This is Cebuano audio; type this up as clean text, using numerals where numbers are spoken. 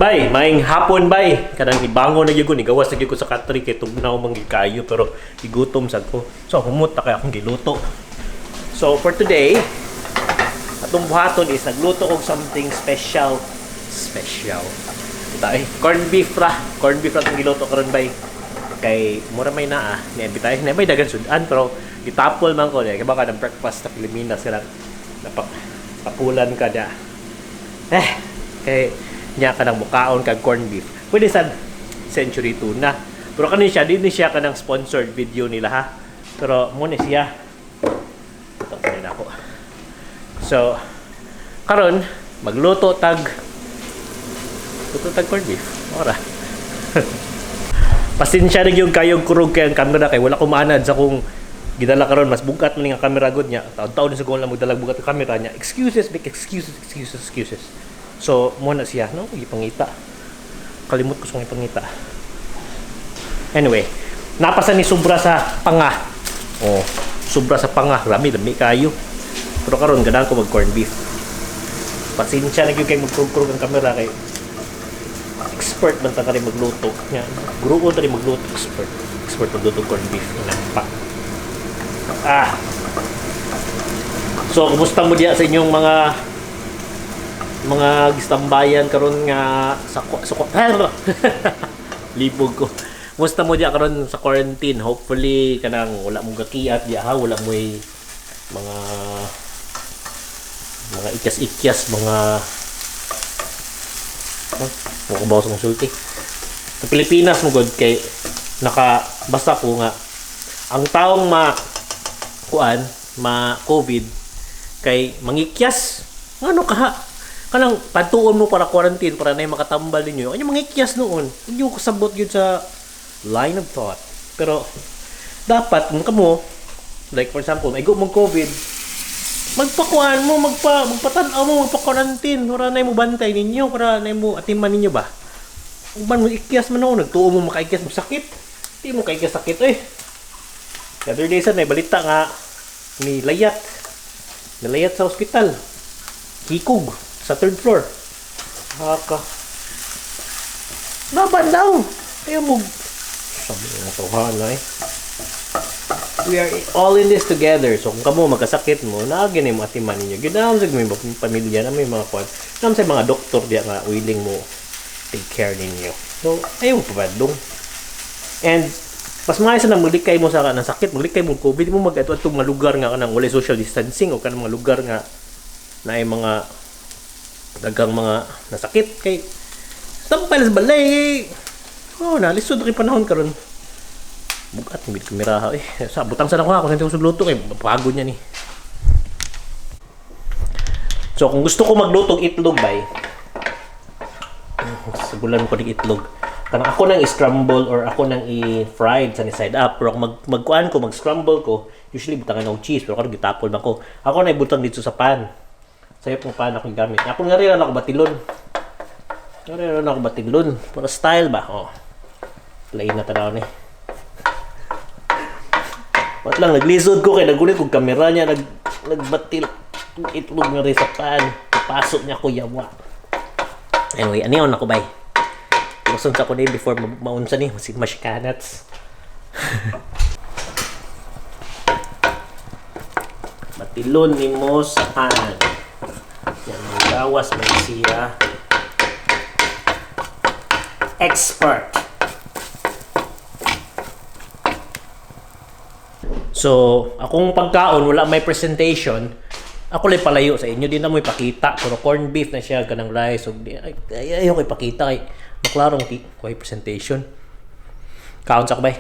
Bay, maing hapon, bay. Kanang ibangon na gyud ko, nigawas na gyud ko sa katri kay tugnaw man gyud kaayo pero igutom sad ko. So humot na kay akong giluto. So for today, atong buhaton is nagluto og something special. Special. Tay, corned beef ra. Corned beef ra atong giluto karon, bay. Kay mura may naa, ni bitay, na may dagan sudan pero gitapol man ko kay baka ng breakfast sa Pilipinas kanang napak tapulan ka da. Eh, kay nya kanang mukaon kag corned beef. Pwede sa Century Tuna. Pero kani siya, di ni siya kanang sponsored video nila ha. Pero mo ni siya. Ito pa ako. So, karon magluto tag corned beef. Ora. Pasensya na yung kayong kurog kay ang camera kay wala ko maanad sa kung gidala karon, mas bugat man nga camera gud niya. Taon-taon sa lang magdala bugat ang camera niya. Excuses, big excuses, excuses, excuses. So, mo na siya, no? Ipangita. Kalimot ko sa ipangita. Anyway, napasa ni sobra sa panga. Oh, sobra sa panga. Rami, dami kayo. Pero karon ganahan ko mag corned beef. Pasensya na gyud kay magkurog-kurog ang camera kay expert man ta kari magluto. Nya, gruon ta rin magluto expert. Expert magluto corned beef. Pa. Ah. So, kumusta mo diya sa inyong mga gistambayan karon nga sa libog ko. Kumusta mo diya karon sa quarantine? Hopefully kanang wala mo gakiat diya ha, wala mo'y mga ikyas-ikyas, mga huh? Mo ko sa sulti. Sa Pilipinas mo god kay naka basta ko nga ang taong ma kuan ma COVID kay mangikyas, ngano ka ha? Kanang patuon mo para quarantine para na makatambal ninyo, ano mangikyas noon, hindi ko kasabot yun sa line of thought. Pero dapat kung kamo, like for example, may mong COVID, magpakuan mo, magpatan-aw mo, magpa-quarantine para na mo bantay ninyo, para na mo atiman ninyo ba. Uban mo ikyas man noon, nagtuo mo makaikyas mo sakit, di mo kaikyas sakit eh. The other day sa may balita nga ni layat nilayat sa ospital, hikog sa third floor. Haka laban daw kaya mo sabi ng tawhana eh. We are all in this together. So kung kamo magkasakit mo, naagi na mo atiman ninyo. Ginam sa may pamilya na may mga kwan. Nam sa mga doktor diya nga willing mo take care ninyo. So ayaw mo pabadlong. And mas maayo sa nang maglikay mo sa kanang sakit, maglikay mo COVID mo, mag adto mga lugar nga kanang walay social distancing o kanang mga lugar nga naay mga daghang mga nasakit kay tampal sa balay. Oh, na lisod kay panahon karon. Bugat ng kamera eh. Sa butang sa nako ako sa luto kay pagod niya ni. So kung gusto ko magluto og itlog bay, sugulan ko ng itlog. Kanang ako nang i-scramble or ako nang i-fried sa side up. Pero kung magkuan ko, mag-scramble ko, usually butangan og cheese, pero karon gitapol man ko. Ako na ibutang dito sa pan. Sayo pong pan akong gamit. Ako nga rin ako batilon. Nga rin ako batilon. Para style ba? Oh. Lain na tanaw ni. Wat lang, naglisod ko kay nagulit kog kamera niya, nagbatil itlog nga rin sa pan. Pasok niya ko yawa. Anyway, aniyon ako bay. Gusto sa ko ni before maunsa ni masig mashikanats. Batilon ni mo sa pan. Yan ang gawas man siya. Expert. So, akong pagkaon, wala may presentation. Ako lang palayo sa inyo, di na mo ipakita. Pero corned beef na siya, kanang rice. So, di, ay, ay, ayaw ko ipakita kay maklarong ti, ko presentation. Kaon sa kabay.